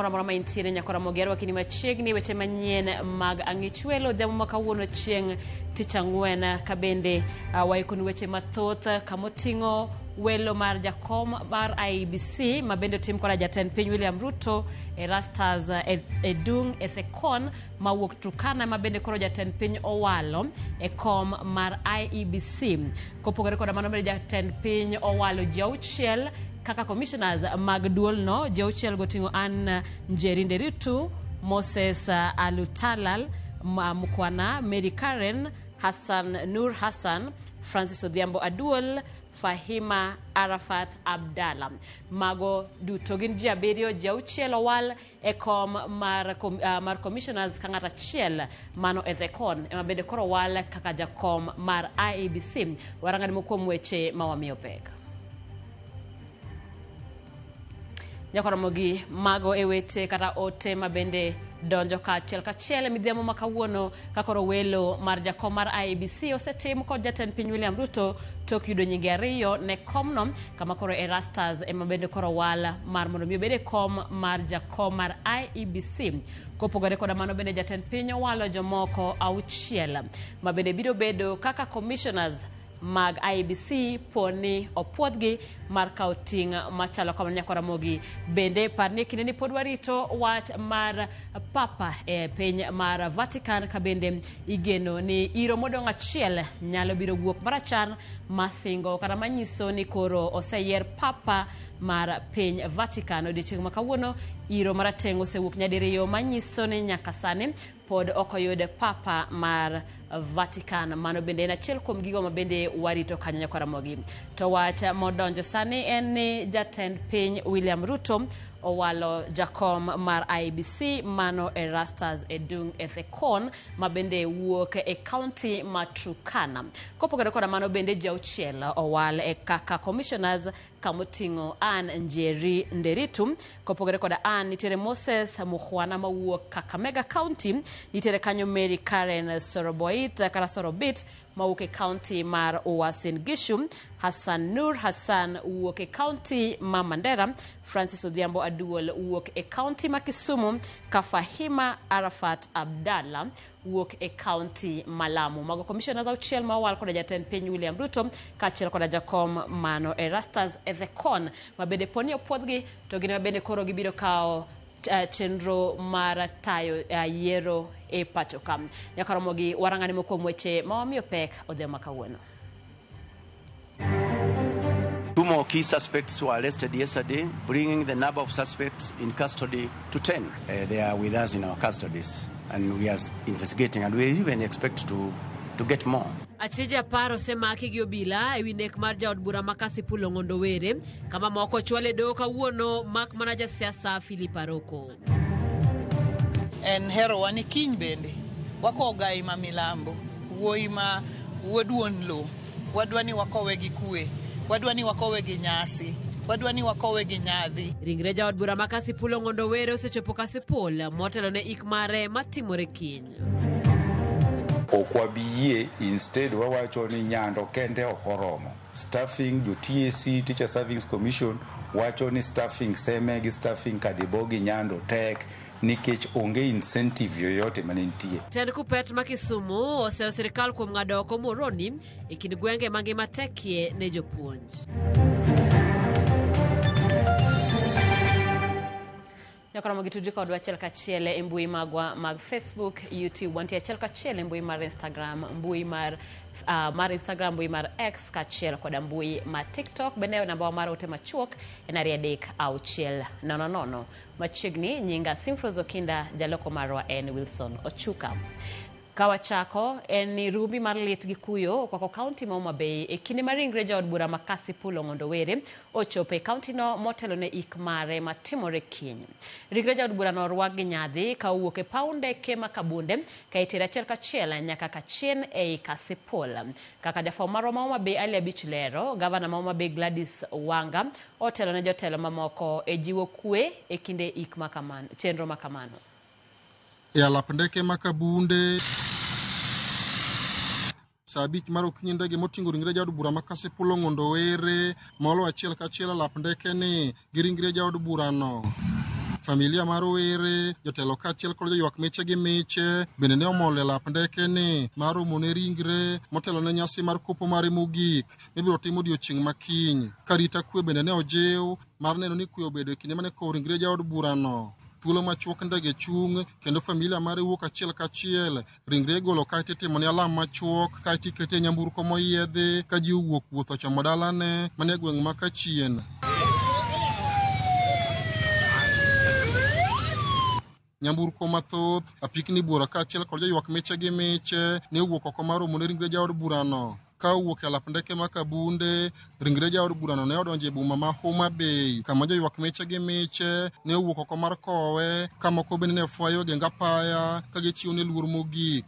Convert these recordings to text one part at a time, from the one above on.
Kamoro amora ma intiere nyakora Ramogi arwaki ni machiegni weche manyien mag Ang'ichwelo odhiambo ma kawuono chieng' tich ang'wen ka bende uh, waikoni weche mathoth kamoting'o welo mar jakom mar IEBC ma bende otim koda jatend piny William Ruto Erastus Edung Ethekon mawuok Turkana ma bende koro jatend piny owalo e kom mar IEBC. Kopogore koda mano bende jatend piny owalo ji auchiel kaka commissioners mag duolno. Ji auchiel goting'o Ann Njeri Nderitu, Moses Alutalal Mukwana, Mary Karen, Hassan Nur Hassan, Francis Odhiambo Aduol, Fahima Arafat Abdalla. Mago duto gin ji abiriyo, ji auchiel owal e kom mar, kom, uh, mar commissioners ka ng'at achiel mano Ethekon ema bende koro owal kaka jakom mar IEBC. Warang'ani mokuom weche ma wamiyo pek. Nyakoromogi mago e weche kata ote ma bende donjo kaachiel kachiel e midhiambo ma kawuono ka koro welo mar jakom mar IEBC osetim kod jatend piny William Ruto tok yudo nyinge ariyo ne komno kama koro Erastus ema bende koro wal mar mondo mi obed e kom mar jakom mar IEBC. Kopogore koda mano bende jatend piny owalo jomoko auchiel ma bende biro bedo kaka commissioners mag IEBC po ni opuodhgi mar kawo ting' machalo kamano nyaka Ramogi. Bende par ni kinde ni pod warito wach mar Papa e piny mar Vatican ka bende igeno ni iro modong' achiel nyalo biro wuok marachar masingo kata manyiso ni koro oseyier Papa mar piny Vatican. Odiechieng' ma kawuono iro marateng' osewuok nyadiriyo manyiso ni nyaka sani pod ok oyud papa mar Vatican. Mano bende en achiel kuom gigo ma bende warito kanyo nyaka Ramogi. To wach modonjo sani en ni jatend piny William Ruto owalo jakom mar IEBC mano Erastus Edung Ethekon ma bende wuok e kaunti ma Turkana. Kopogore koda mano bende ji auchiel owal e kaka commissioners kamoting'o Ann Njeri Nderitu. Kopogore koda Ann, nitiere Moses Mukhwana mawuok Kakamega County, nitiere kanyo Mary Karen Soroboit kata Sorobit mawuok e county mar Uasin Gishu, Hassan Nur Hassan wuok e county ma Mandera, Francis Odhiambo Aduol wuok e county ma Kisumu, ka Fahima Arafat Abdalla wuok e kaunti ma Lamu. Mago commissioners auchiel ma owal koda jatend piny William Ruto kaachiel koda jakom mano Erastus Ethekon ma bende poni opuodhgi to gin ema bende koro gibiro kawo eh, chenro mar tayo eh, yiero e pacho ka. Nyaka romo gi warang'ane mokuom weche ma wamiyo pek odhiambo ma kawuono. Two more key suspects were arrested yesterday, bringing the number of suspects in custody to 10. Uh, they are with us in our custodies, and we are investigating, and we even expect to, to get more. Achije apar osemaki gi obila e wi nek mar jaod bura ma Kasipul Ong'ondo Were, kama moko ochwal e doho kawuono mak mana jasiasa Philip Aroko. En herowa ni kiny bende wakowo Gai ma milambo, wuoyi ma wuod wuon lowo. Wadwa ni wakowe gi kwe, wadwa ni wakowe gi nyasi, wadwa ni wakowe gi nyadhi. Ringre jaod bura ma Kasipul Ong'ondo Were osechopo Kasipul motelo ne ik mare matimore kiny. Ok wabi yie, instead wawacho ni nyando kende ok oromo. Staffing, jo TSC, Teacher Service Commission, wacho ni staffing Seme gi staffing Kadibo gi Nyando tek nikech onge incentive yoyote mane nitie. Tend Kuppet ma Kisumu oseyo sirkal kuom ng'ado oko Moroni e kind gwenge ma ngima tekie ne jopuonj. Nyaka romo gi tudri kodwa achiel kachiel e mbui magwa mag Facebook, YouTube, wantie achiel kachiel e mbui mar Instagram, mbui mar uh, mar Instagram, mbui mar X kaachiel koda mbui mar TikTok. Bende namba mar ote machuok en 23600. Machiegni nyinga Simfros Okinda, jaloko marwa en Wilson Ochuka. Ka wachako en ni rumbi mar lit gi kuyo okwako kaunti ma Homa Bay e kinde ma ringre jaod bura ma Kasipul Ong'ondo Were ochopo e kauntino motelo ne ik mare matimore kiny. Ringre jaod burano orwak gi nyadhi ka owuok e paw ndeke ma Kabunde ka itere achiel kachiel nyaka Kachien ei Kasipul. Kaka jafwambo marwa ma Homa Bay Ali Abich lero, gavana ma Homa Bay Gladys Wanga otelo ne jotelo mamoko e jiwo kwe e kinde ik ma kamano, chenro ma kamano. E alap ndeke ma Kabunde saa abich mar okinyi ndege moting'o ringre jaod bura ma Kasipul Ong'ondo Were molo achiel kachiel alap ndeke ni gi ringre jaod burano. Familia mar Were, jotelo kaachiel kod joywak miche gi miche bende ne omol e lap ndeke ni mar romo ne ringre motelo ne nyasi mar kopo mare mogik mibiro tim odiochieng' ma kiny. Ka rita kwe bende ne ojiw mar neno ni kwe obedo e kinde mane kowo ringre jaod burano. Thuolo machuok ndege chung' kendo familia mare wuok achiel kachiel. Ringre igolo kaeto itimo ne alam machuok kaeto ikete e nyamburko moyiedhi ka ji owuok wuoth ochomo dalane manie gweng' ma Kachien. Nyamburko mathoth, apikni buora kaachiel kod joywak miche gi miche ne owuok oko mar romo ne ringre jaod burano. Ka owuok e alap ndeke ma Kabunde, ringre jaod burano ne odonjo e boma ma Homa Bay, kama joywak miche gi miche ne owuok oko mar kowe, ka moko bende ne fwayo e geng apaya ka gichiwo ne luor mogik.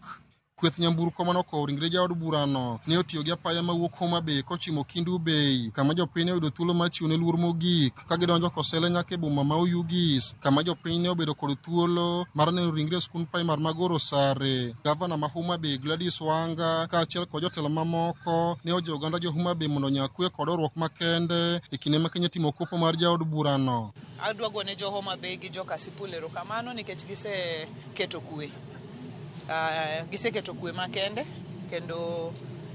Kweth nyamburko mane okowo ringre jaod burano ne otiyo gi apaya mawuok Homa Bay kochimo Kindu Bay, kama jopiny ne oyudo thuolo mar chiwo ne luor mogik ka gidonjo Kosele nyaka e boma ma Oyugis, kama jopiny ne obedo kod thuolo mar neno ringre e skund primar ma Goro Sare. Gavana ma Homa Bay Gladys Wanga kaachiel kod jotelo mamoko ne ojiwo oganda jo Homa Bay mondo onya kwe kod horuok makende e kinde ma Kenya timo kopo mar jaod burano. Adwa gone jo Homa Bay gi jo Kasipul erokamano nikech giseketo kwe. Giseketo kwe makende kendo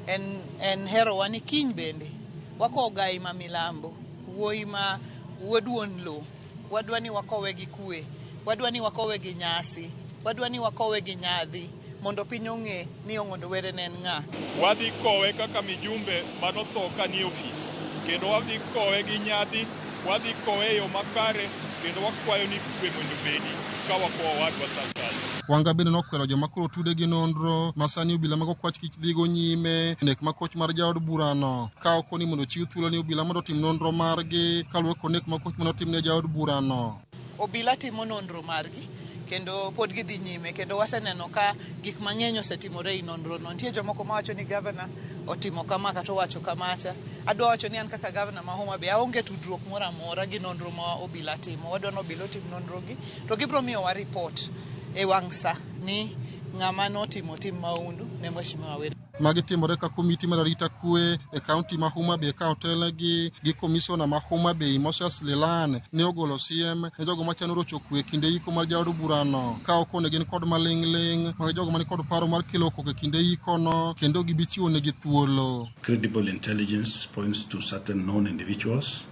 en herowa ni kiny bende wakowo Gai ma milambo, wuoyi ma wuod wuon lowo. Wadwa ni wakowe gi kwe, wadwa ni wakowe gi nyasi, wadwa ni wakowe gi nyadhi mondo piny ong'e ni Ong'ondo Were ne en ng'a. Wadhi kowe kaka mijumbe manotho ka nie ofis, kendo wadhi kowe gi nyadhi, wadhi kowe e yo makare, kendo wakwayo ni kwe mondo obedi ka wakowo owadwa Sir Charles. Wanga bende nokwero joma koro tude gi nonro ma sani obila mag okwach kich dhigo nyime nek ma koch mar jaod burano ka okoni mondo ochiw thuolo ni obila mondo otim nonro margi kaluwore kod nek ma koch mane otim ne jaod burano. Obila timo nonro margi kendo pod gidhi nyime, kendo waseneno ka gik mang'eny osetimore e nonro no. Nitie jomoko mawacho ni gavana otimo kama kata owacho kamacha. Adwa wacho ni an kaka gavana ma Homa Bay aonge tudruok moro amora gi nonro ma obila timo. Wadwa ni obila otim nonro gi to gibiro miyowa report e wang' sa ni ng'ama notimo tim mahundu ne Mheshimiwa Were. Magi timore ka komiti mar arita kwe e kaunti ma Homa Bay ka otelnegi gi komisona ma Homa Bay Moses Lilan ne ogolo siem ne jogo machano rocho kwe kinde iko mar jaod burano ka okone gin kod maling'ling' mag jogo mani kod paro mar kelo koko e kinde ikono kendo gibi chiwo negi thuolo. Credible intelligence points to certain known individuals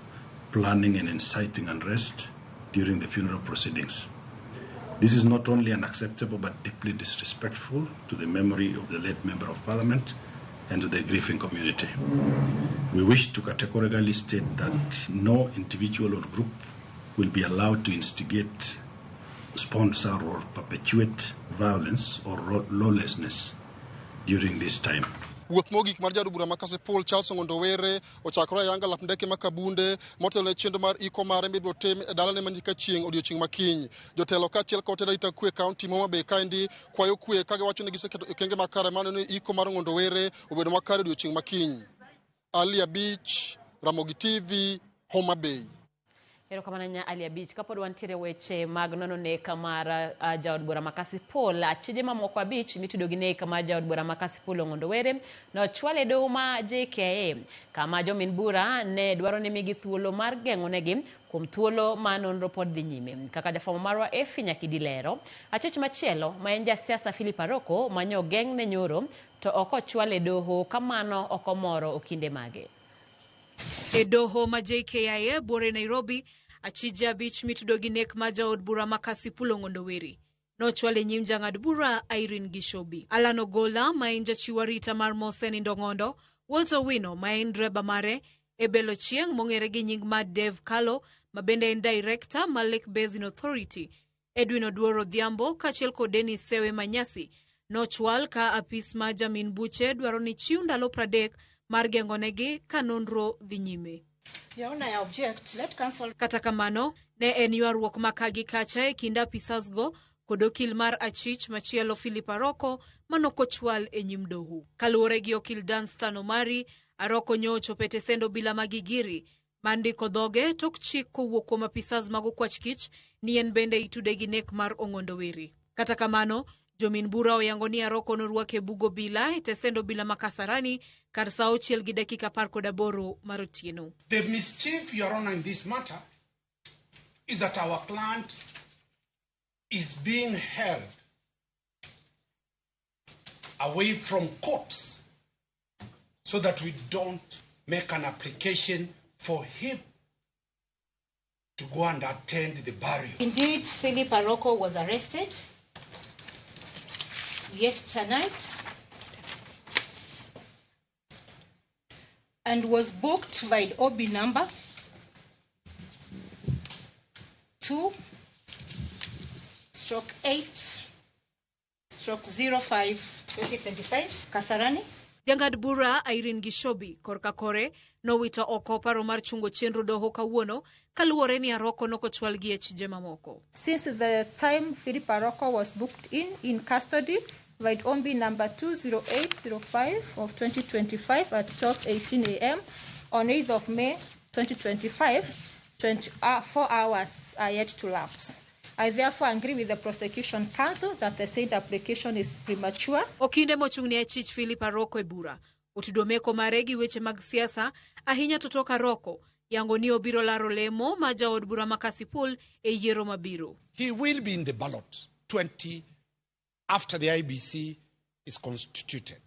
planning and inciting unrest during the funeral proceedings. This is not only unacceptable but deeply disrespectful to the memory of the late Member of Parliament and to the grieving community. We wish to categorically state that no individual or group will be allowed to instigate, sponsor or perpetuate violence or lawlessness during this time. Wuoth mogik mar jaod bura ma Kasipul Charles Ong'ondo Were ochakore ayanga lap ndeke ma Kabunde motelo ne chenro mar iko mare mibiro tim e dalane mantie Kachieng' odiochieng' ma kiny. Jotelo kaachiel kod tend arita kwe e kaunti ma Homa Bay kaendi kwayo kwe ka giwacho ni giseketo okenge makare mar neno ni iko mar Ong'ondo Were obedo makare odiochieng' ma kiny. Ali Abich, Ramogi TV, Homa Bay. Erokamano nya Ali Abich. Kapod wantiere weche mag nono nek mar jaod bura ma Kasipul, achije mamoko 5 mitudo gi nek mar jaod bura ma Kasipul Ong'ondo Were nochwal e doho ma JKIA, kama jomin bura ne dwaro ni migi thuolo mar geng'onegi kuom thuolo ma nonro pod dhi nyime. Kaka jafwambo marwa Effie Nyakidi lero, achich machielo ma en jasiasa Philip Aroko manyo geng'ne nyoro to ok ochwal e doho kamano ok omoro okinde mage. E doho ma JKIA buore Nairobi, achije 5 mitudo gi nek mar jaod bura ma Kasipul Ong'ondo Were nochwal e nyim jang'ad bura Irene Gishobi. Alan Ogola ma en jachiw arita mar mosenindo Ong'ondo, Walter Owino ma en dreba mare, Ebel Ochieng' mong'ere gi nying mar Dave Kalo ma bende en director mar Lake Basin Authority, Edwin Oduor Odhiambo kaachiel kod Dennis Sewe Manyasi nochwal ka apis ma jamin buche dwaro ni chiw ndalo 30 mar geng'onegi ka nonro dhi nyime. Your Honor, I object. Let counsel. Kata kamano, ne en ywaruok ma ka gi kacha e kind apisas go kod okil mar achich machielo Philip Aroko manokochwal e nyim doho. Kaluwore gi okil Danstan Omari, Aroko nyo ochopo e tesend obila ma Gigiri mar ndiko dhoge tok chik kowuok kuom apisas mag okwach kich ni en bende itude gi nek mar Ong'ondo Were. Kata kamano, jomin bura oyango ni Aroko norwake e bug obila e tesend obila ma Kasarani kar sa 6:18 mar otieno. The mischief, Your Honor, in this matter is that our client is being held away from courts so that we don't make an application for him to go and attend the burial. Indeed, Philip Aroko was arrested yesterday night and was booked by OB number 2/8/05/2025 Kasarani. Jang'ad bura Irene Gishobi korka kore nowito oko paro mar chungo chenro doho kawuono kaluwore ni Aroko nokochwal gi e chije mamoko. Since the time Philip Aroko was booked in custody by OB number 20805 of 2025 at 12:18 a.m. on 8th of May 2025, 24 hours are yet to lapse. I therefore agree with the prosecution counsel that the said application is premature. Okinde mochung' ne achich Philip Aroko e bura otudo meko mare gi weche mag siasa ahinya to tok Aroko yango ni obiro laro lemo ma jaod bura ma Kasipul e yiero mabiro. He will be in the ballot 20 after the IBC is constituted.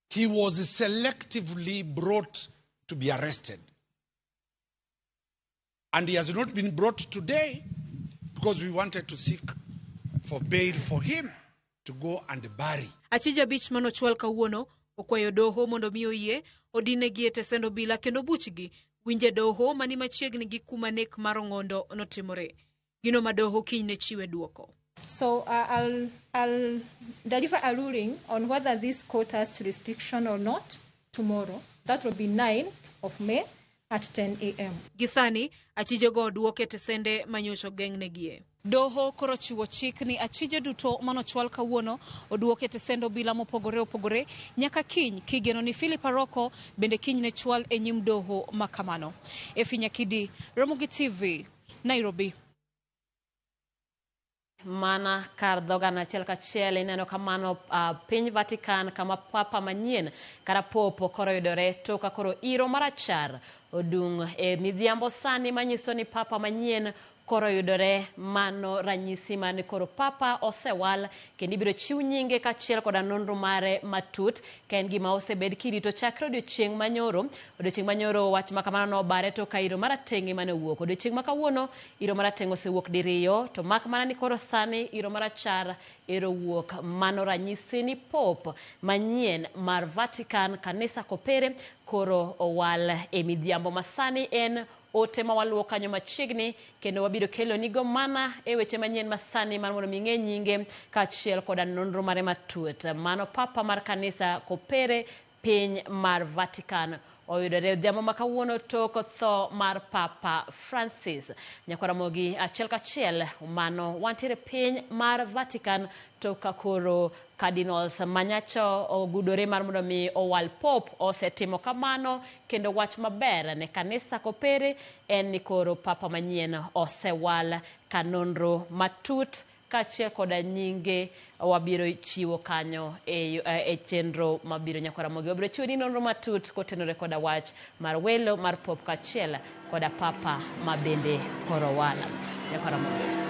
He was selectively brought to be arrested. And he has not been brought today because we wanted to seek for bail for him to go and bury. Achije abich manochwal kawuono okwayo doho mondo mi oyie odinegi e tesend obila kendo buchgi winje doho mani machiegni gi kuma nek mar Ong'ondo notimore. Gino ma doho kiny ne chiwe duoko. So I'll deliver a ruling on whether this court has jurisdiction or not tomorrow. That will be 9 of May at 10 a.m. Gisani, achije go oduok e tesende manyocha ogeng'negie. Doho koro chiwo chik ni achije duto manochwal kawuono oduok e tesend obila mopogore opogore nyaka kiny kigeno ni Philip Aroko bende kiny ne chwal e nyim doho makamano. Efi Nyakidi, Ramogi TV, Nairobi. Mana kar dhogana achiel kachiel ineno kamano piny Vatican kama papa manyien kata popo koro yudore tok ka koro iro marachar odung' e midhiambo sani manyiso ni papa manyien koro yudore. Mano ranyisi mane koro papa osewal kendo ibiro chiw nyinge kaachiel koda nonro mare matut ka en gima osebed kirito chakre odiochieng' manyoro. Odiochieng' manyoro wach ma kamano nobare to ka iro marateng' mane owuok. Odiochieng' ma kawuono iro marateng' osewuok diriyo to mak mana ni koro sani iro marachar ero wuok. Mano ranyisi ni Pope manyien mar Vatican kanisa kopere koro owal e midhiambo masani en ote ma waluwo kanyo machiegni kendo wabiro kelo nigo mana e weche manyien masani mar mondo mi ing'e nyinge kaachiel koda nonro mare matut. Mano papa mar kanisa kopere piny mar Vatican oyudore odhiambo ma kawuono tok tho mar Papa Francis. Nyakwaramogi achiel kachiel mano wantiere piny mar Vatican tok ka koro cardinals manyacho ogudore mar mondo mi owal Pope osetimo kamano kendo wach maber ne kanisa kopere en ni koro papa manyien osewal ka nonro matut kaachiel koda nyinge wabiro chiwo kanyo e chenro mabiro. Nyakwaramogi wabiro chiwo ni nonro matut kotenore koda wach mar welo mar Pope kaachiel koda papa ma bende koro wala. Nyakwaramogi.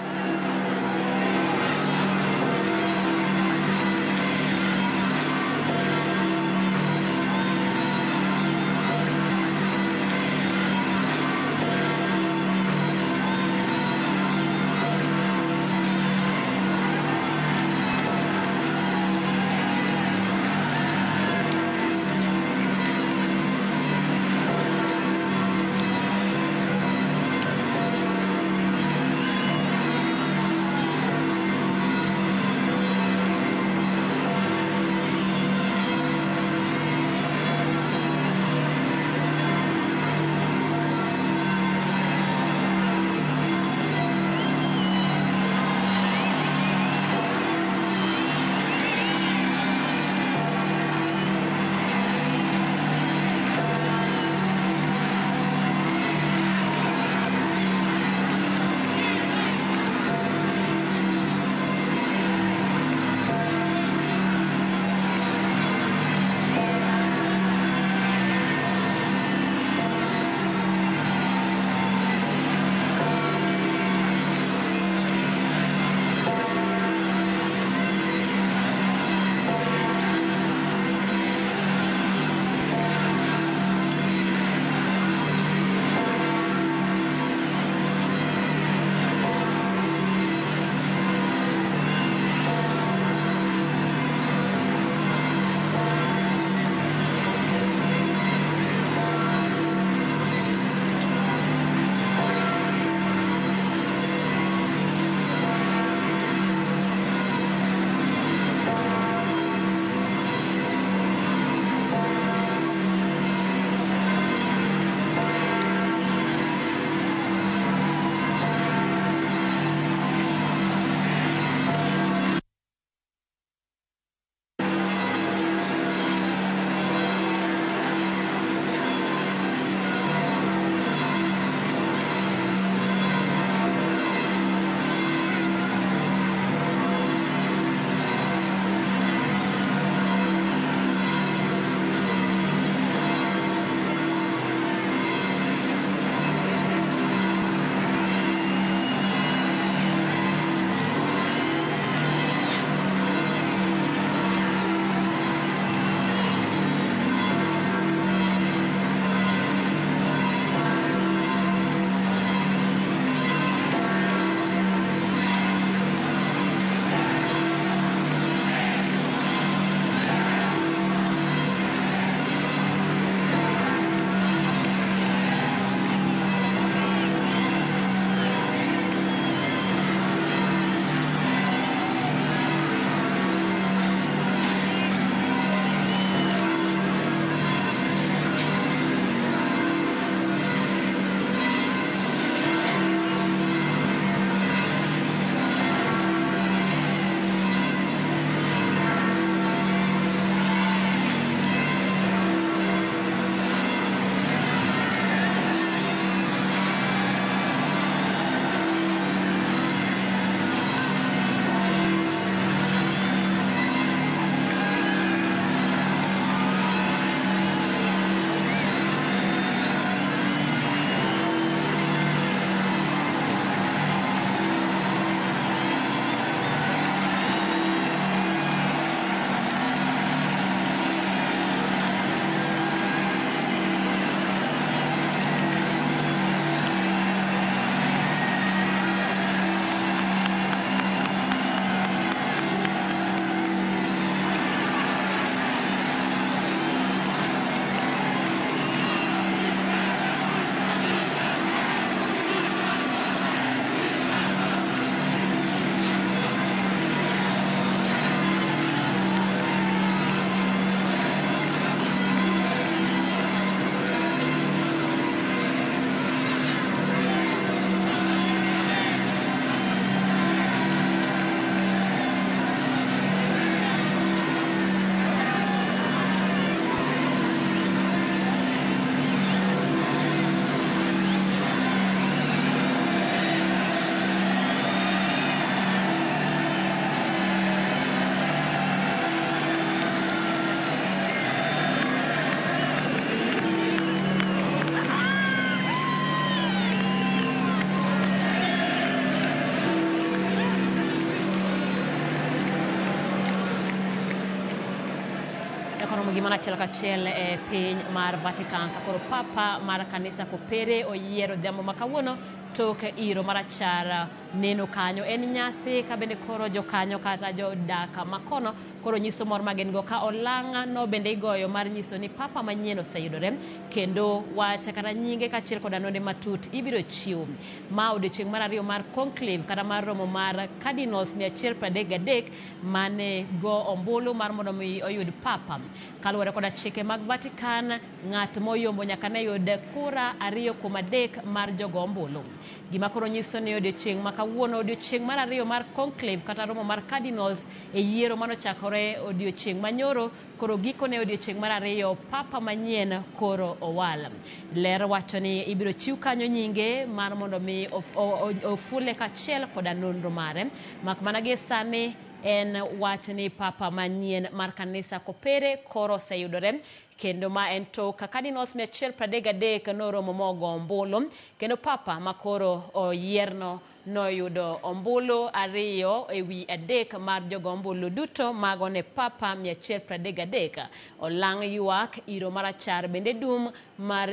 Nyakoromo gimoro achiel kachiel e piny mar Vatican ka koro papa mar kanisa Kopere oyiero odhiambo ma kawuono tok iro marachar neno kanyo. En nyasi ka bende koro jokanyo kata jodak makono koro nyiso mor ma gin go ka olang' no bende igoyo mar nyiso ni papa manyien oseyudore kendo wach kata nyinge kaachiel koda nonde matut ibiro chiw. Ma odiochieng' mar ariyo mar conclave kata mar romo mar cardinals 133 mane go ombulu mar mondo mi oyud papa. Kaluwore koda chike mag Vatican, ng'at moyombo nyaka ne yud kura 2 kuom 3 mar jogo ombulu. Gima koro nyiso ni odiochieng' ma kawuono, odiochieng' mar ariyo mar conclave kata romo mar cardinals e yiero manochakore odiochieng' manyoro, koro gikone odiochieng' mar ariyo papa manyien koro owal. Ler wacho ni ibiro chiw kanyo nyinge mar mondo mi ofule kaachiel koda nonro mare. Mak mana gie sani en wach ni papa manyien mar kanisa Kopere koro oseyudore kendo ma en tok ka cardinals 133 noromo mogo ombulu kendo papa makoro oyierno noyudo ombulu 2 ewi 3 mar jogo ombulu duto mago ne papa 133. Olang' ywak iro marachar bende dum mar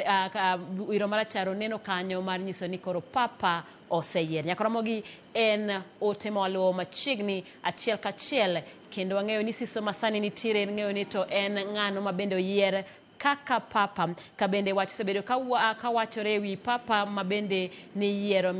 iro marachar oneno kanyo mar nyiso ni koro papa oseyier. Nyakoromogi en ote ma waluwo machiegni achiel kachiel kendo wang'eyo ni siso masani nitiere ng'eyo ni to en ng'ano ma bende oyier kaka papa ka bende wach osebedo ka wachore ewi papa ma bende niyiero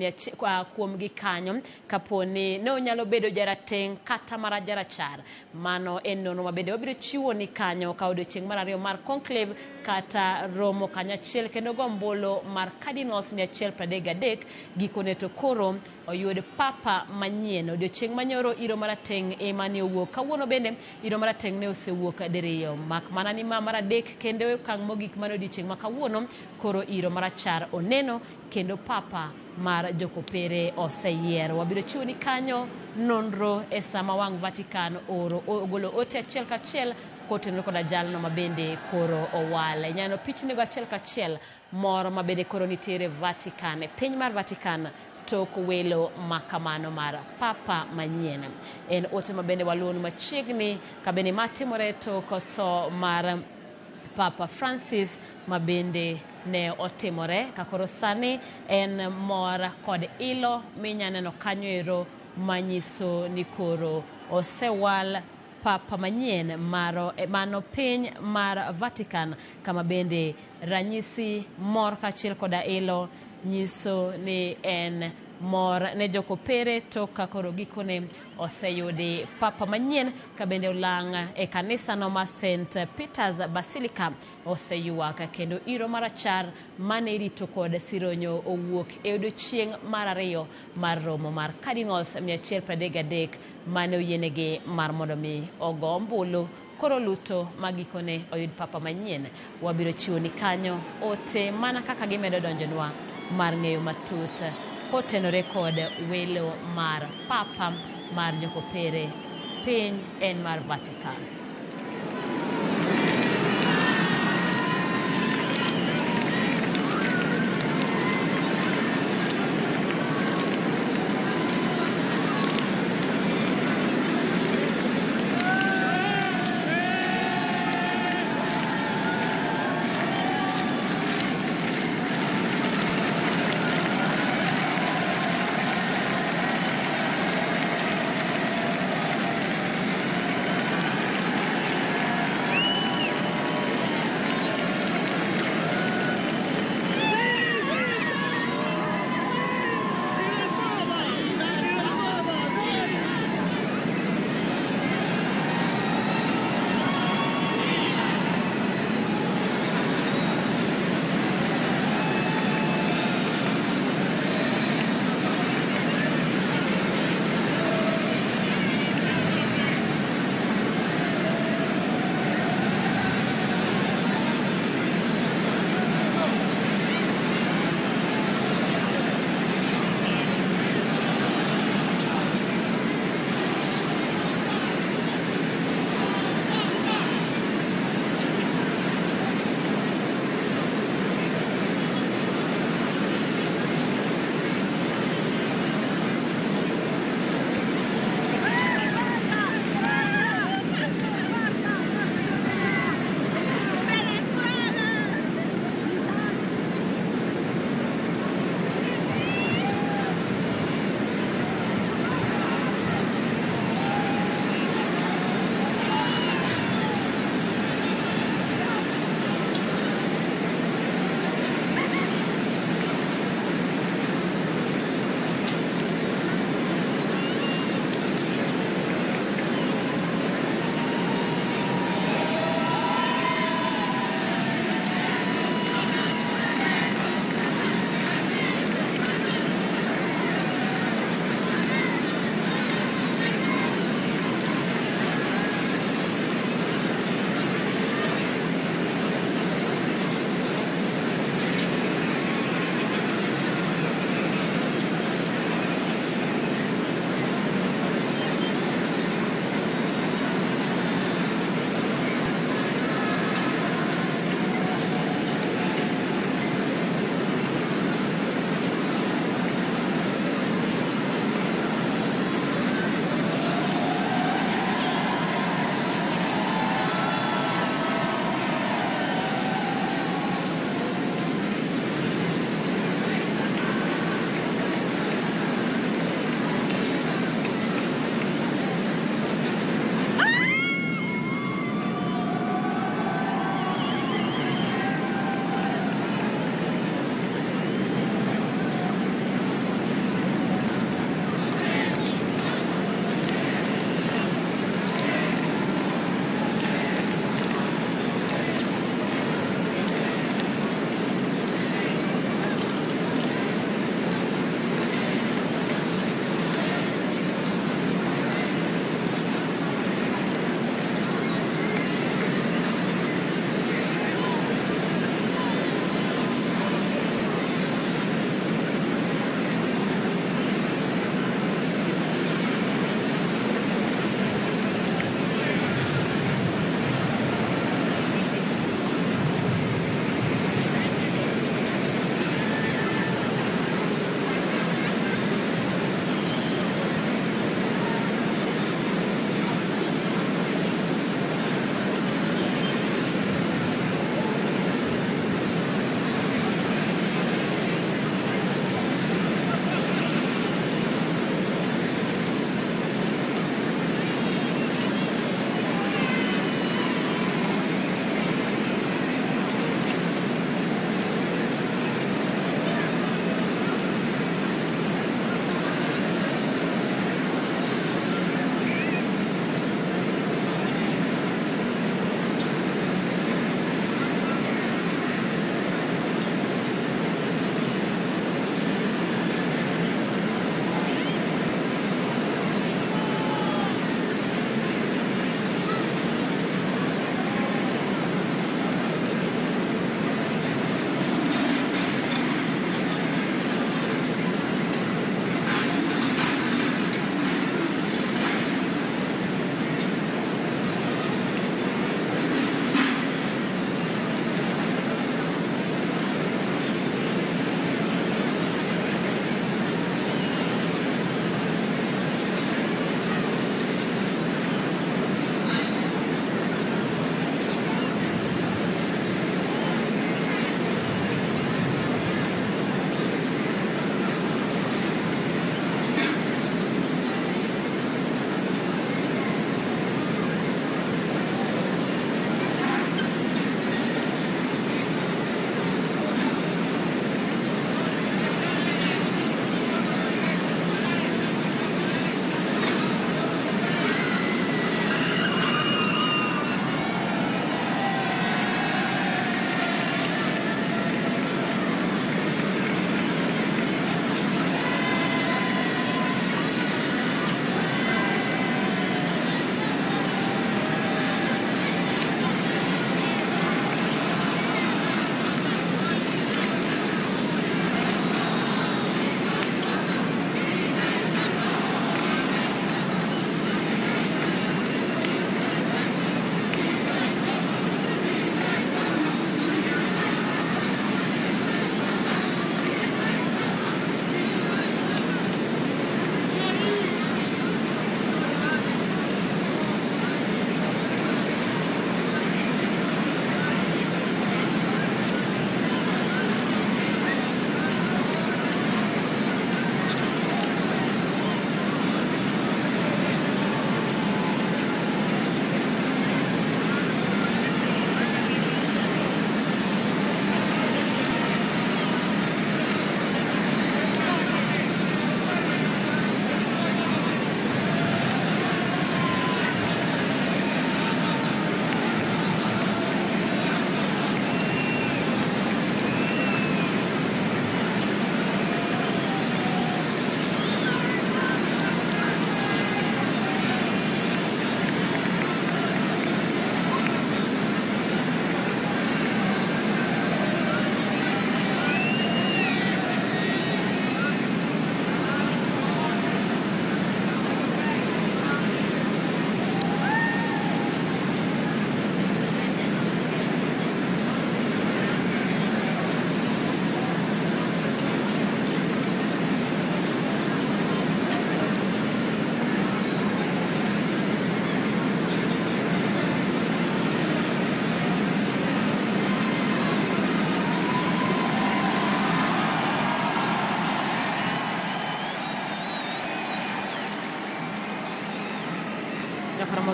kuomgi kanyo kapo ni ne onyalo bedo jarateng' kata mara jarachar. Mano en nonro ma bende wabiro chiwo ni kanyo ka odiochieng' mar ariyo mar conclave kata romo kanyachiel kendo go ombulu mar cardinals 133 gikone to koro oyud papa manyien. Odiochieng' manyoro iro marateng' ema ne owuok, kawuono bende iro marateng' ne osewuok diriyo mak mana ni ma mar adek kendo okang' mogik mar odiochieng' ma kawuono koro iro marachar oneno kendo papa mar jokopere oseyier. Wabiro chiwo ni kanyo nonro e sama wang' Vatican oro ogolo ote achiel kachiel kotenore koda jalno ma bende koro owal. Inyalo pichnigo achiel kachiel moro ma bende koro nitiere Vatican, e piny mar Vatican tok welo makamano mar papa manyien. En ote ma bende waluwo machiegni ka bende matimore tok tho mar Papa Francis ma bende ne otimore ka koro sani en mor kod ilo minyaneno kanyo ero manyiso ni koro osewal papa manyien mano piny mar Vatican kama bende ranyisi mor kaachiel koda ilo nyiso ni en mor ne jokopere tok ka koro gikone oseyudi papa manyien ka bende olang' e kanisa no ma St. Peter's Basilica oseyuak kendo iro marachar mane irito kod sironyo owuok e odiochieng' mar ariyo mar romo mar cardinals 133 mane oyienegi mar mondo mi ogo ombulu koro luto ma gikone oyud papa manyien. Wabiro chiwo ni kanyo ote mana kaka gimedo donjonwa mar ng'eyo matut kotenore kod welo mar papa mar jokopere piny en mar Vatican.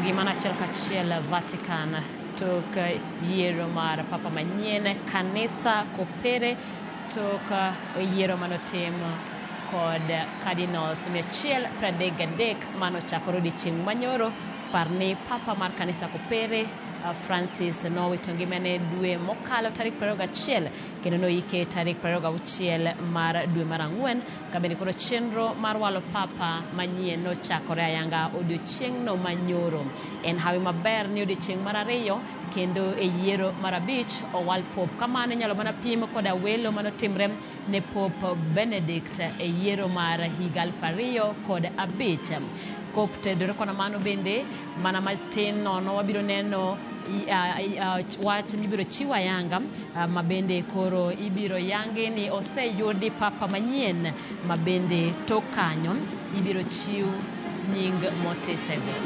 Gi mana achiel kachiel Vatican tok yiero mar papa manyien kanisa kopere tok yiero manotim kod cardinals 133 manochakore odiechieng' manyoro. Par ni papa mar kanisa kopere Francis nowito ngimane dwe mokalo tarik 21 kendo noike tarik 26 mar dwe mar ang'wen kabende koro chenro mar walo papa manyien nochakore ayanga odiechieng'no manyoro. En hawi maber ni odiechieng' mar ariyo kendo e yiero mar abich owal Pope. Kamano inyalo mana pim koda welo manotimre ne Pope Benedict e yiero mar higa 2005. Koptedore koda mano bende mana matin nono wabiro neno wach mibiro chiw ayanga ma bende koro ibiro yangi ni oseyudi papa manyien ma bende tok kanyo ibiro chiw nying motisego.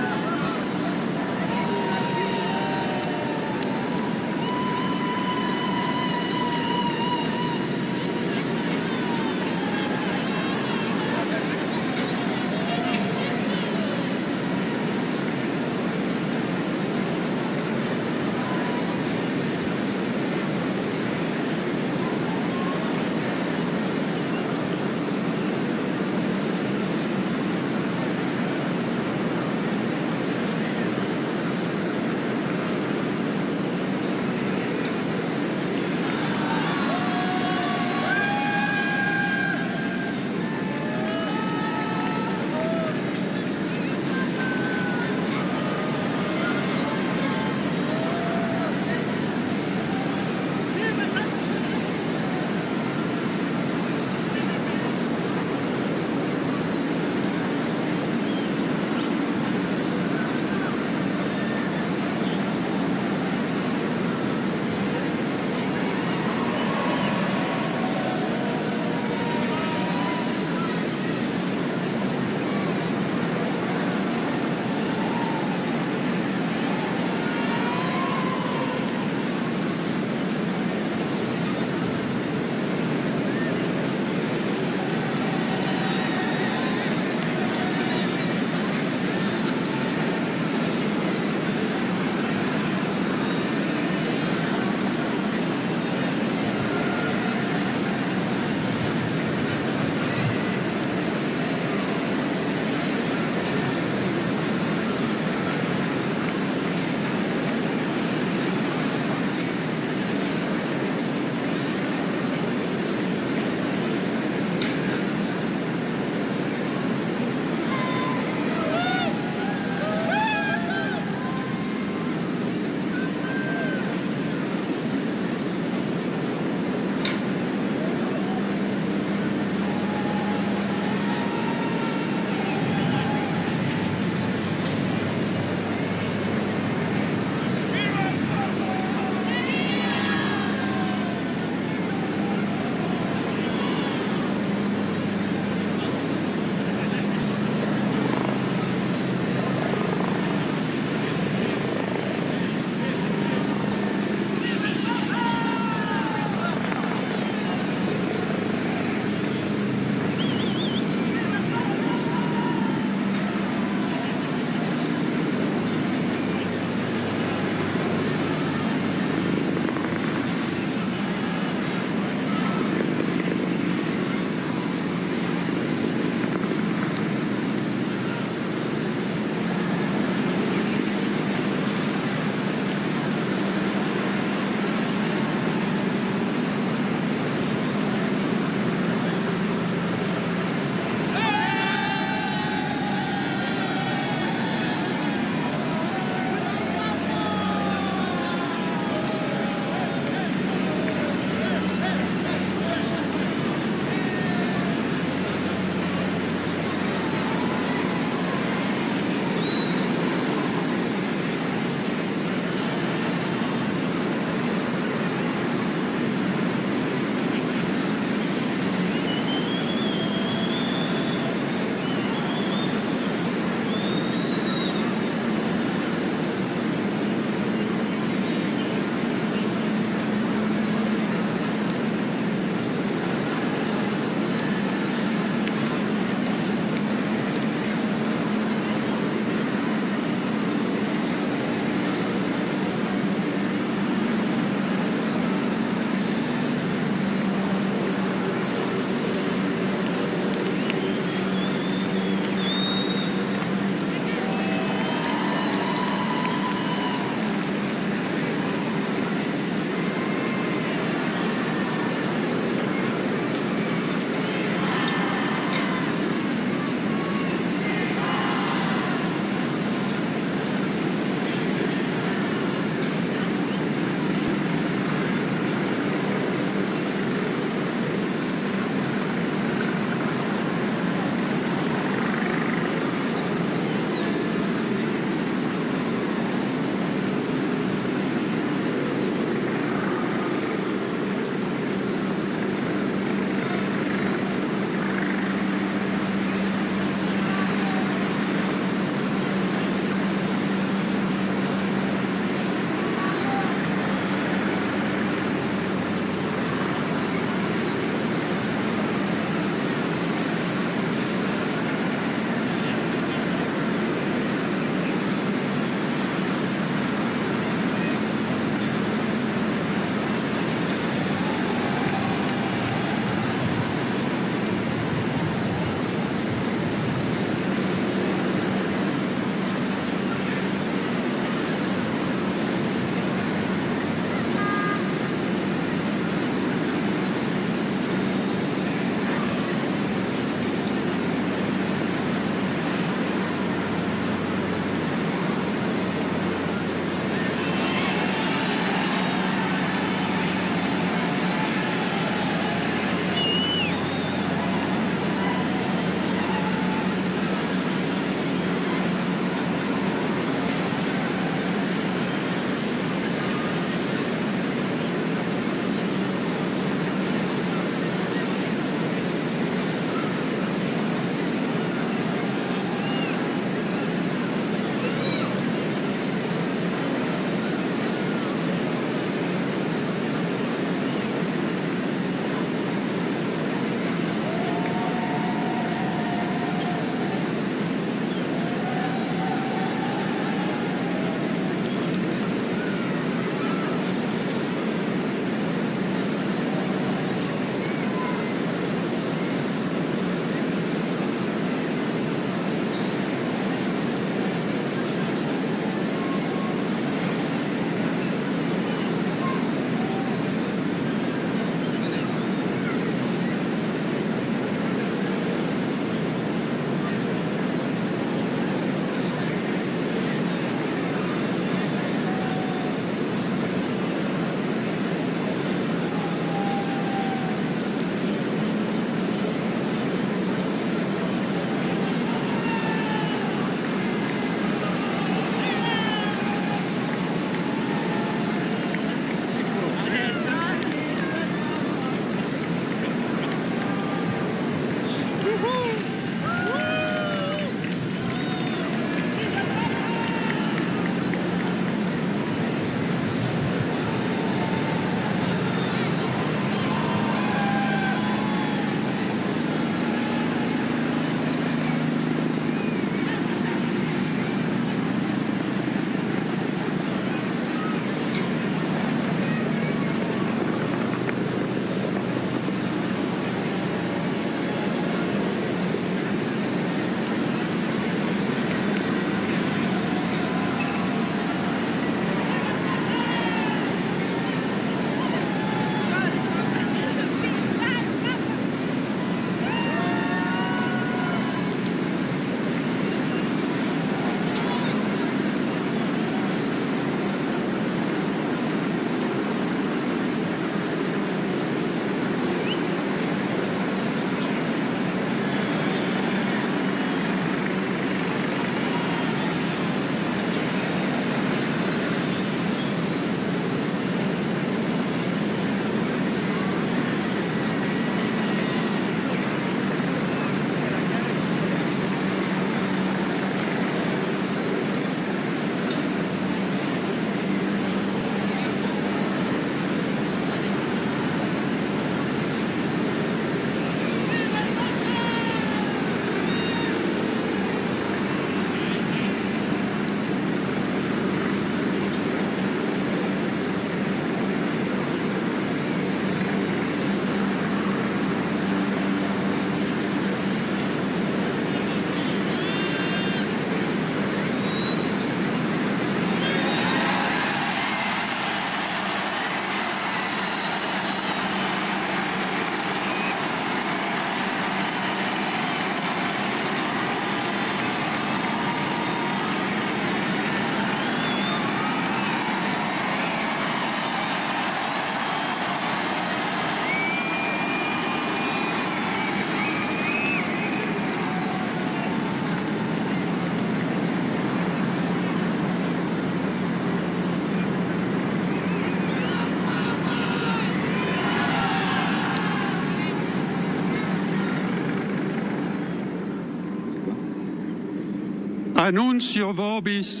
Annuncio vobis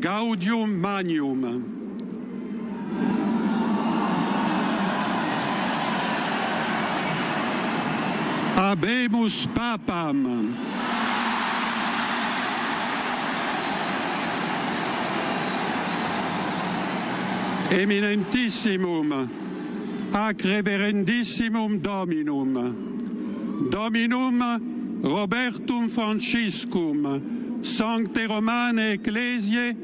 gaudium magnum. Habemus papam. Eminentissimum, ac reverendissimum Dominum, Dominum Robertum Franciscum, Sancte Romane Ecclesiae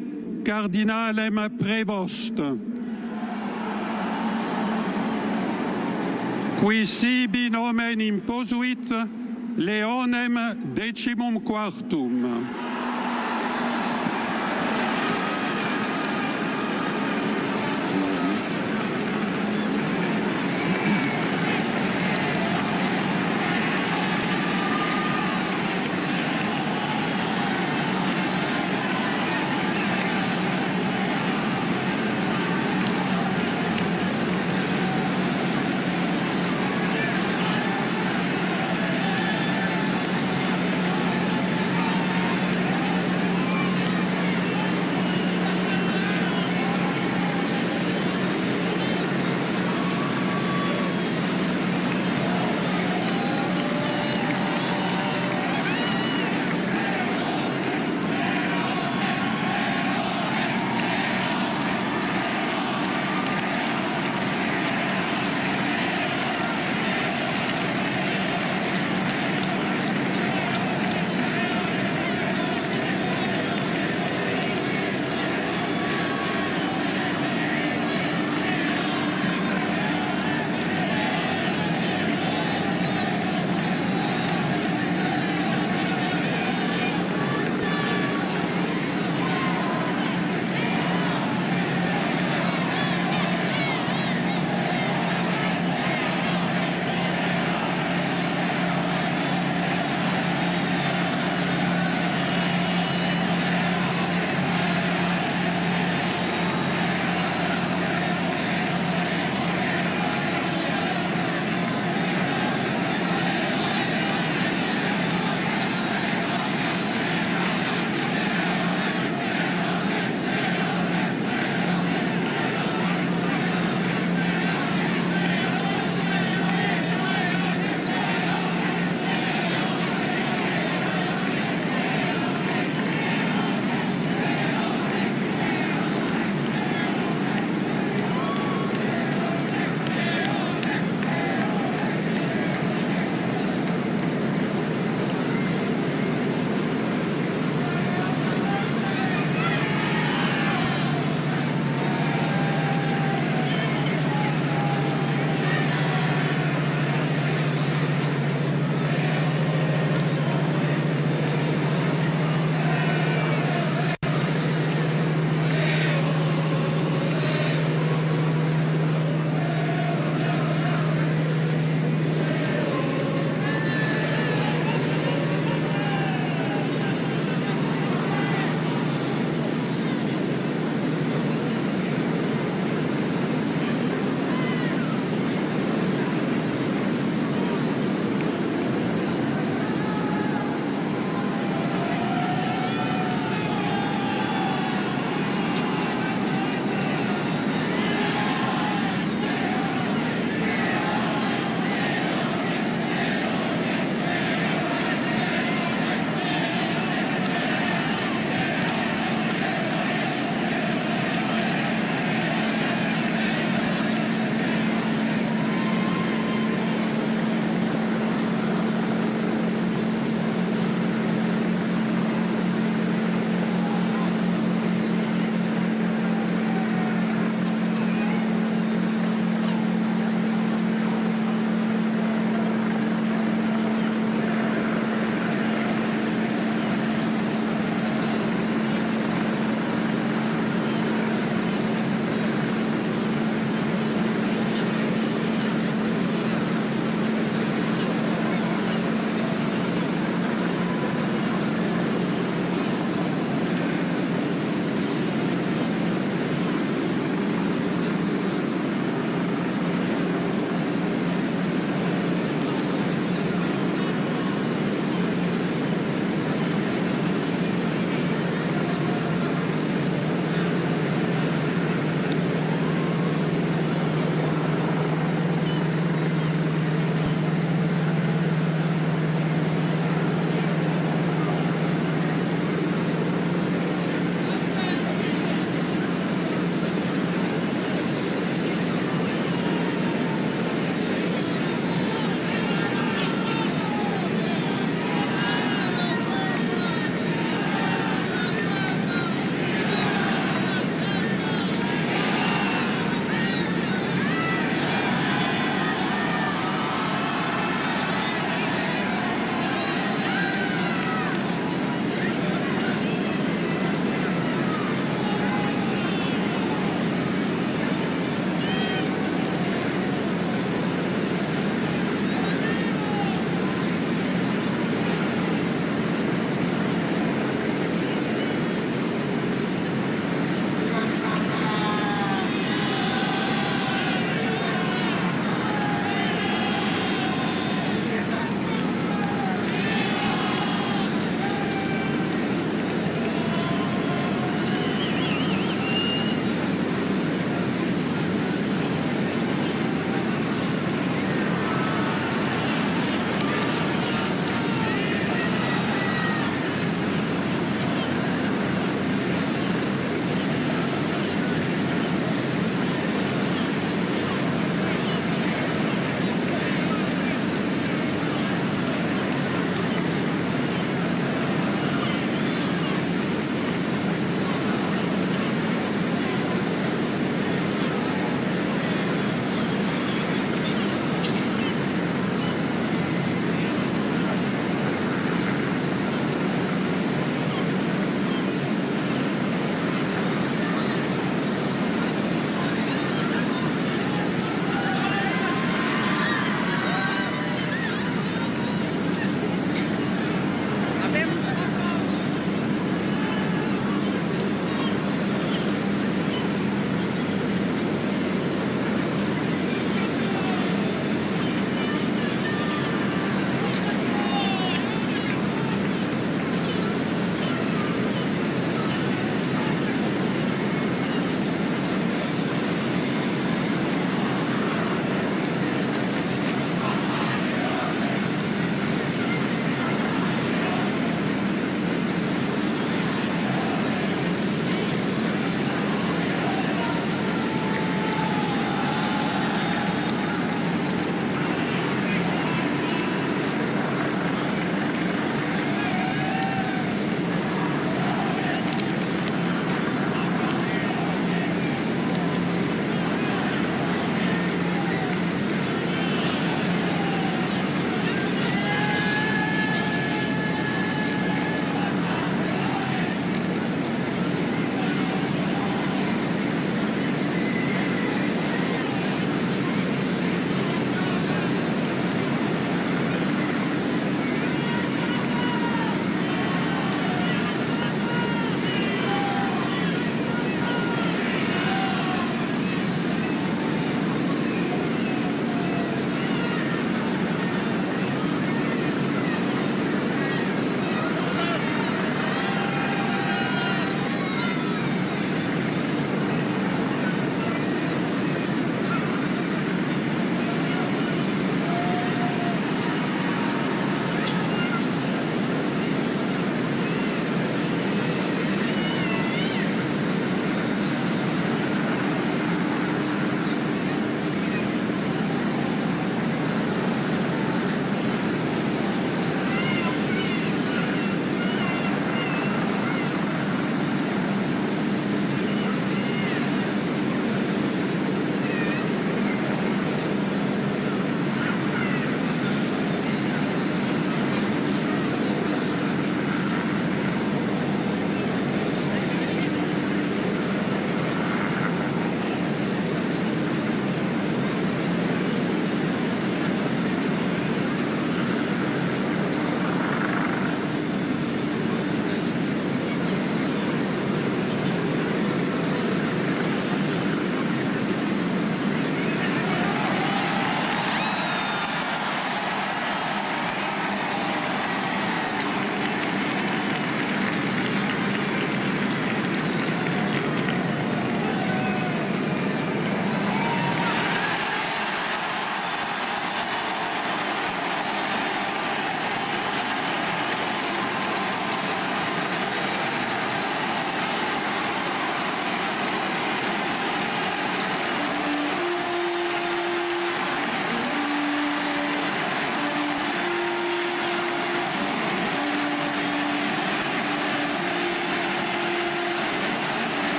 Cardinalem Prevost, qui sibi nomen imposuit Leonem Decimum Quartum.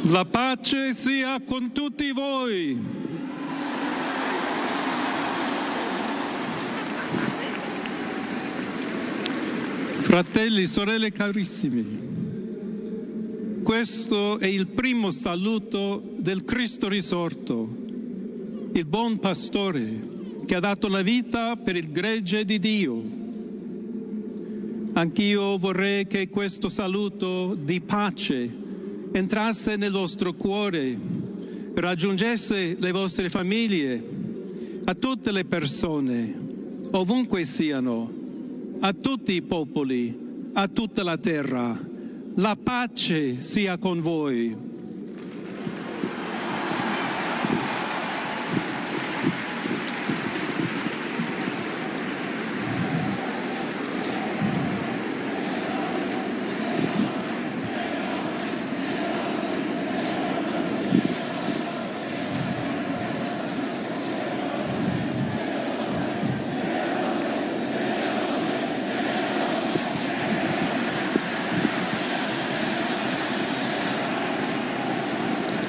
La pace sia con tutti voi. Fratelli, sorelle carissimi, questo è il primo saluto del Cristo risorto, il buon pastore che ha dato la vita per il gregge di Dio. Anch'io vorrei che questo saluto di pace entrasse nel vostro cuore, raggiungesse le vostre famiglie, a tutte le persone, ovunque siano, a tutti i popoli, a tutta la terra. La pace sia con voi.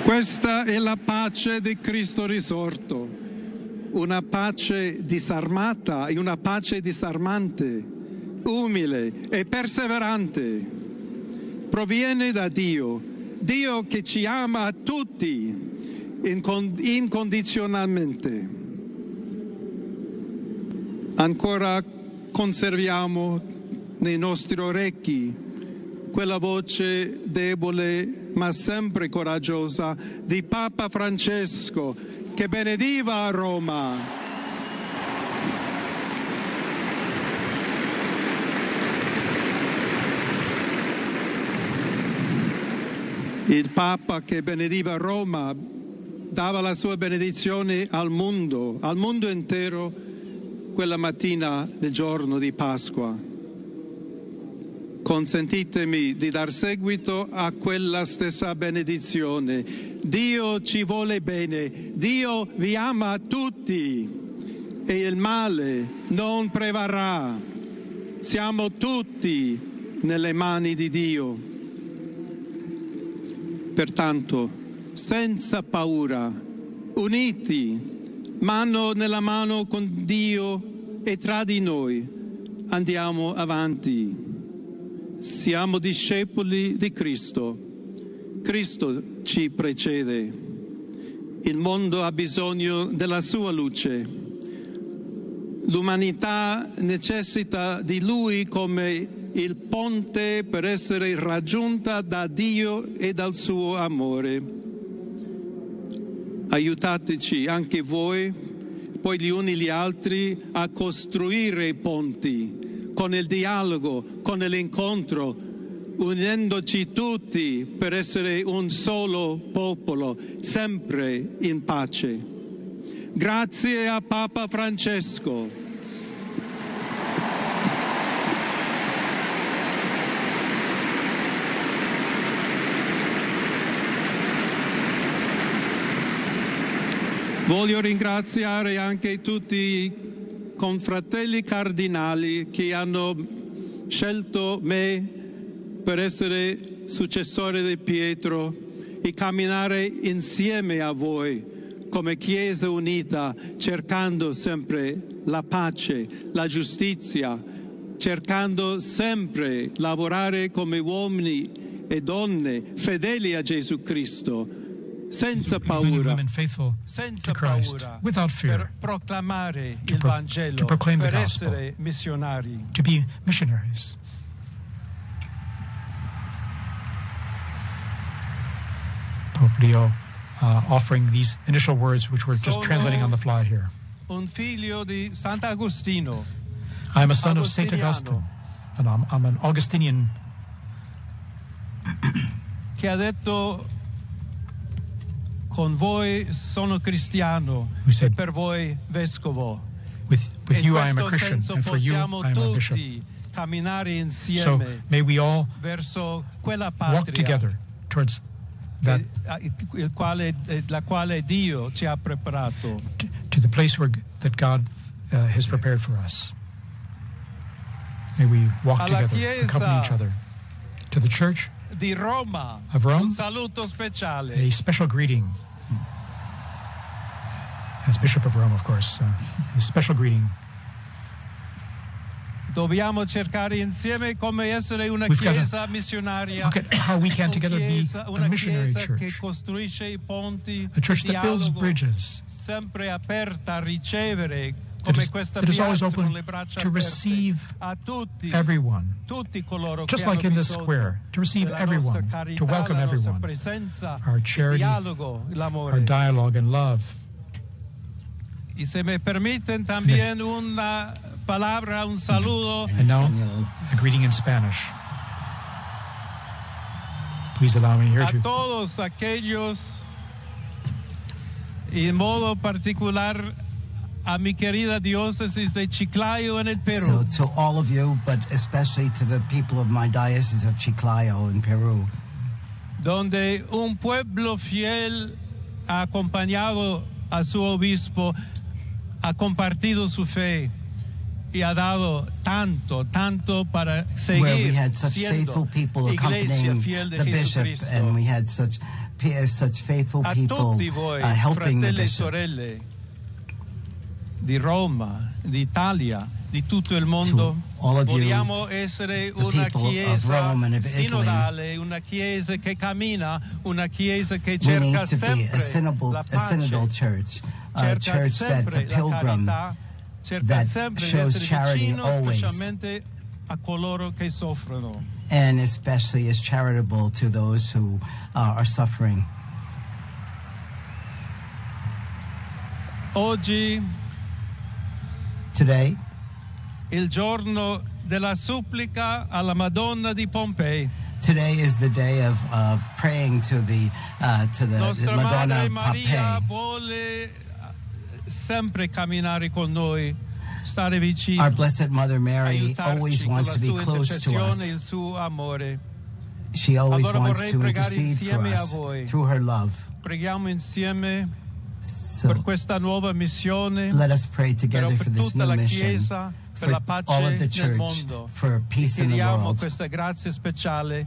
Questa è la pace di Cristo risorto, una pace disarmata e una pace disarmante, umile e perseverante. Proviene da Dio, Dio che ci ama a tutti incondizionatamente. Ancora conserviamo nei nostri orecchi quella voce debole ma sempre coraggiosa di Papa Francesco che benediva a Roma. Il Papa che benediva Roma dava la sua benedizione al mondo intero quella mattina del giorno di Pasqua. Consentitemi di dar seguito a quella stessa benedizione. Dio ci vuole bene, Dio vi ama tutti e il male non prevarrà. Siamo tutti nelle mani di Dio. Pertanto, senza paura, uniti, mano nella mano con Dio e tra di noi, andiamo avanti. Siamo discepoli di Cristo. Cristo ci precede. Il mondo ha bisogno della sua luce. L'umanità necessita di Lui come il ponte per essere raggiunta da Dio e dal suo amore. Aiutateci anche voi, poi gli uni gli altri, a costruire ponti con il dialogo, con l'incontro, unendoci tutti per essere un solo popolo, sempre in pace. Grazie a Papa Francesco. Voglio ringraziare anche tutti i confratelli cardinali che hanno scelto me per essere successore di Pietro e camminare insieme a voi come Chiesa unita, cercando sempre la pace, la giustizia, cercando sempre lavorare come uomini e donne fedeli a Gesù Cristo, senza paura, senza paura, without fear, per proclamare il Vangelo, to proclaim the per gospel, essere missionari. To be missionaries. Pope Leo offering these initial words, which we're just translating on the fly here. Un figlio di Sant'Agostino. I'm a son of Saint Augustine, and I'm an Augustinian. Che ha detto: con voi sono cristiano e per voi vescovo. With you I am a Christian, and for you I am a bishop. So may we all walk together towards that, la quale Dio ci ha preparato, to the place where that God has prepared for us. May we walk together, accompany each other. To the church, di Roma of Rome, un saluto speciale. A special greeting. As Bishop of Rome, of course, a special greeting. Dobbiamo cercare insieme come essere una We've gotta chiesa missionaria. look at how we can together be Chiesa, a una missionary chiesa che church, costruisce i ponti, a church il that builds dialogo, bridges, sempre aperta a ricevere that come is, questa that is always piazza con open le braccia to aperte receive a tutti, everyone, tutti coloro just che like hanno in this bisogno square, to receive della nostra everyone, carità, to welcome la nostra everyone, presenza, our il charity, dialogo, l'amore. our dialogue and love. Y se me permiten también una palabra, un saludo And now, a greeting in Spanish. Please allow me here a to todos aquellos y en modo particular a mi querida diócesis de Chiclayo en el Perú. So to all of you, but especially to the people of my diocese of Chiclayo in Peru, donde un pueblo fiel ha acompañado a su obispo, ha compartido su fe y ha dado tanto, tanto para where we seguir had such siendo faithful people iglesia accompanying fiel de the bishop, Jesucristo. and we had such faithful A people tutti voi, helping the fratelli e bishop. sorelle di Roma, d'Italia, di tutto il mondo, all of you, vogliamo essere the una people of chiesa Rome and of Italy. sinodale, una chiesa che cammina, una chiesa che We cerca need to be a sempre synodal, la a pace, synodal church, a cerca church that's a sempre la pilgrim, carità, cerca that sempre di shows essere charity vicino always. specialmente a coloro che soffrono. and especially is charitable to those who are suffering. Oggi, Today, il giorno della supplica alla Madonna di Pompei. today is the day of praying to the Nostra Madonna Madre of Maria Pompeii. vuole sempre camminare con noi, stare vicino, Our Blessed Mother Mary aiutarci always con wants la to be sua close to intercessione e il us. suo amore. She always Allora wants vorrei to pregare intercede for insieme a us voi. through her love. Preghiamo insieme So per questa nuova missione, let us pray però together per for this tutta new la mission, Chiesa, per for la pace all of the nel church, mondo. for peace in the Chiediamo world, questa grazia speciale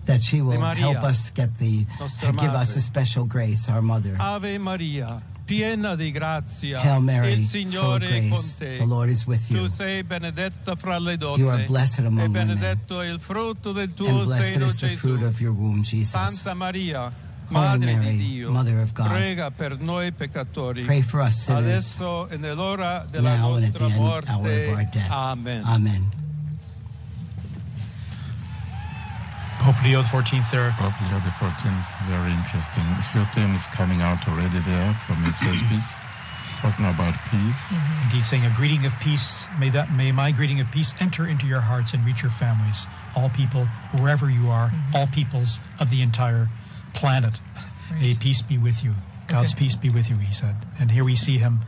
that she will Maria, help us get the, nostra give us madre. a special grace, our mother. Ave Maria, piena di grazia, Hail Mary, il full of Signore è con grace, te. the Lord is with Tu you. sei benedetta fra le donne You are blessed e among women, benedetto è il frutto del and tuo blessed seno is the Gesù. fruit of your womb, Jesus. Santa Maria, Holy Madre di Mary, Dio, Mother of God, prega per noi peccatori, pray for us sinners, adesso e nell'ora della now and at nostra the end, hour of our morte. death. Amen. Amen. Pope Leo XIV there. Pope Leo XIV, very interesting. A few themes coming out already there from his first speech, talking about peace. Indeed, saying a greeting of peace. May my greeting of peace enter into your hearts and reach your families, all people, wherever you are, all peoples of the entire planet. May peace be with you. God's Okay. peace be with you, he said. And here we see him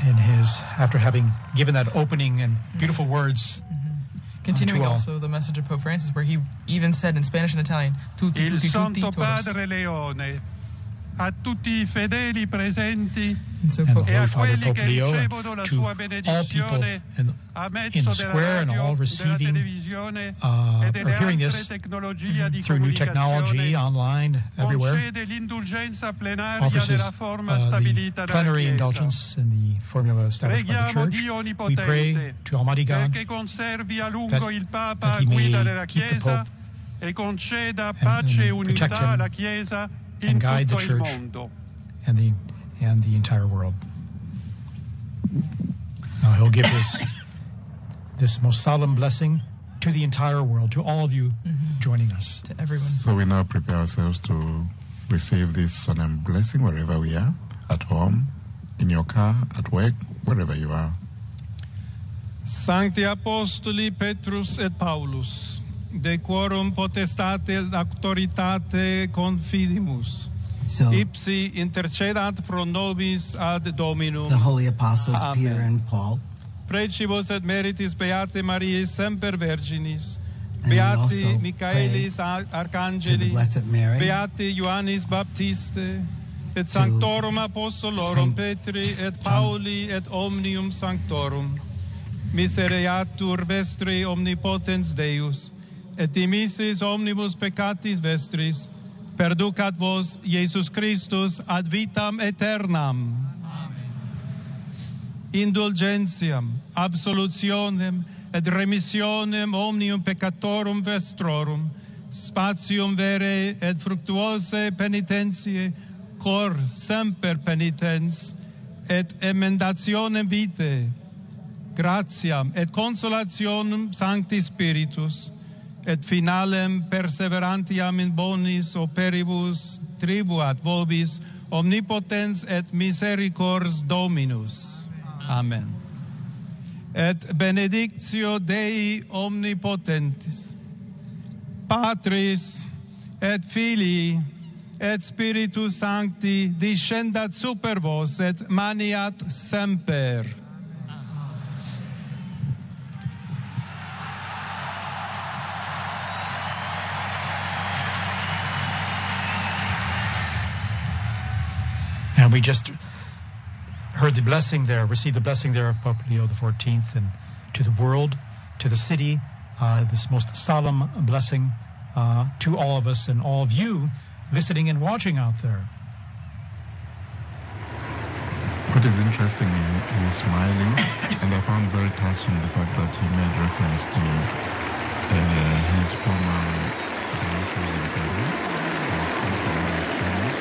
in his, after having given that opening and beautiful words. Continuing to all. also the message of Pope Francis, where he even said in Spanish and Italian, tutti, Il tutti, tutti, Santo todos. Padre Leone, a tutti i fedeli presenti And so And the Pope e Holy a Father quelli Pope che Leo, ricevono la to sua all people benedizione in, a in mezzo the della square and radio, all della receiving televisione e or delle hearing altre this tecnologie di through new technology, comunicazione, online, everywhere, concede l'indulgenza plenaria offers his, della forma the stabilita dalla plenary Chiesa. indulgence in the formula established by the Preghiamo Church. Dio We pray Onnipotente to Almighty God perché conservi a lungo that, il Papa that a he guida may della keep the Chiesa Pope e conceda pace e and protect unità him alla Chiesa in and guide the tutto il Church mondo. and the entire world. Now he'll give this most solemn blessing to the entire world, to all of you joining us. To everyone. So we now prepare ourselves to receive this solemn blessing wherever we are, at home, in your car, at work, wherever you are. Sancti Apostoli Petrus et Paulus, de quorum potestate et auctoritate confidimus, So ipsi intercedant pro nobis ad Dominum. the holy apostles Amen. Peter and Paul, Precibus et meritis Beate Mariae semper Virginis, And we Beati also Michaelis to the Arcangeli, Blessed Mary, Beati Ioannis Baptiste, et Sanctorum Apostolorum Saint Petri et Pauli et omnium sanctorum. Misereatur vestri omnipotens Deus, et dimissis omnibus peccatis vestris, perducat vos Iesus Christus ad vitam aeternam. Amen. Indulgentiam, absolutionem et remissionem omnium peccatorum vestrorum, spatium vere et fructuosae penitentiae, cor semper penitens, et emendationem vitae, gratiam et consolationem Sancti Spiritus, et finalem perseverantiam in bonis operibus tribuat vobis omnipotens et misericors Dominus. Amen. Et benedictio Dei omnipotentis, Patris et Filii et Spiritus Sancti descendat super vos et maniat semper. And we just heard the blessing there, received the blessing there of Pope Leo XIV, and to the world, to the city, this most solemn blessing to all of us and all of you listening and watching out there. What is interesting, he is smiling, and I found very touching the fact that he made reference to his former diocese in Peru. He spoke in Spanish.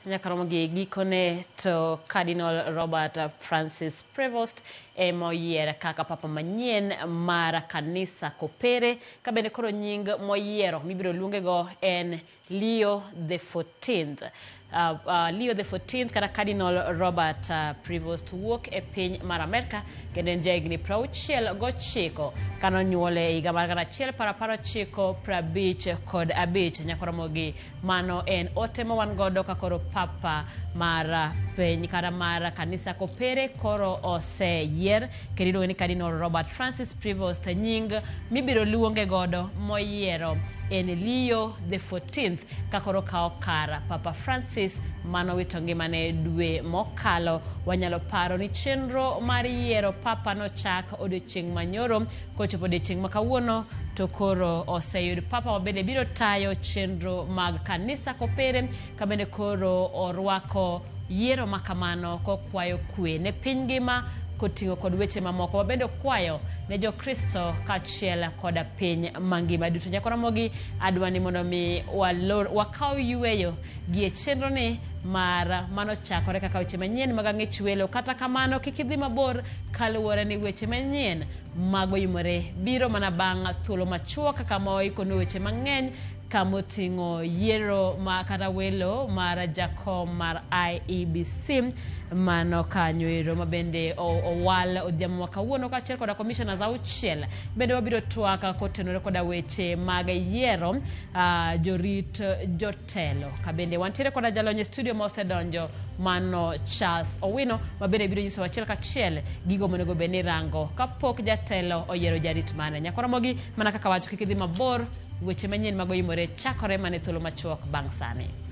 Nyaka romo gi gikone to Cardinal Robert Francis Prevost ema oyier kaka papa manyien mar kanisa Kopere, ka bende koro nying moyiero mibiro luongego en Leo the 14th. Leo the 14th kata Cardinal Robert Prevost wuok e piny mar Amerka kendo en jahigni 69 kanonyuole e higa mar 1955. Nyaka romo gi mano en ote ma wan godo ka koro papa mar piny kata mar kanisa Kopere koro oseyier kendo iluonge ni Cardinal Robert Francis Prevost. Nying mibiro luonge godo moyiero en Leo the 14th ka koro kawo kar Papa Francis manowito ngimane dwe mokalo. Wanyalo paro ni chenro mar yiero papa nochak odiochieng' manyoro, kochopo odiochieng' ma kawuono to koro oseyud papa mabende biro tayo chenro mag kanisa Kopere, ka bende koro orwako yiero makamano kokwayo kwe ne piny ngima koting'o kod weche mamoko mabende okwayo ne jokristo kaachiel koda piny mangima duto. Nyaka Ramogi adwa ni mondo mi walor wakaw yweyo gi e chenro ni mar manochakore kaka weche manyien mag ang'ech welo. Kata kamano kik idhi mabor kaluwore ni weche manyien mago yimore biro mana bang' thuolo machuok kama waikonu weche mang'eny kamoting'o yiero ma kata welo mar jakom mar IEBC mano kanyo ero mabende owal odhiambo ma kawuono kaachiel koda commissioners auchiel. Bende wabiro twak kotenore koda weche mag yiero jorit jotelo. Kabende wantiere koda jalony e studio ma osedonjo mano Charles Owino mabende biro nyisowa achiel kachiel gigo monego bed ni irango kapok jatelo oyiero jarit mare. Nyaka Ramogi mana kaka wacho kik idhi mabor, weche manyien mag oyimore chakore mana e thuolo machuok bang' sani.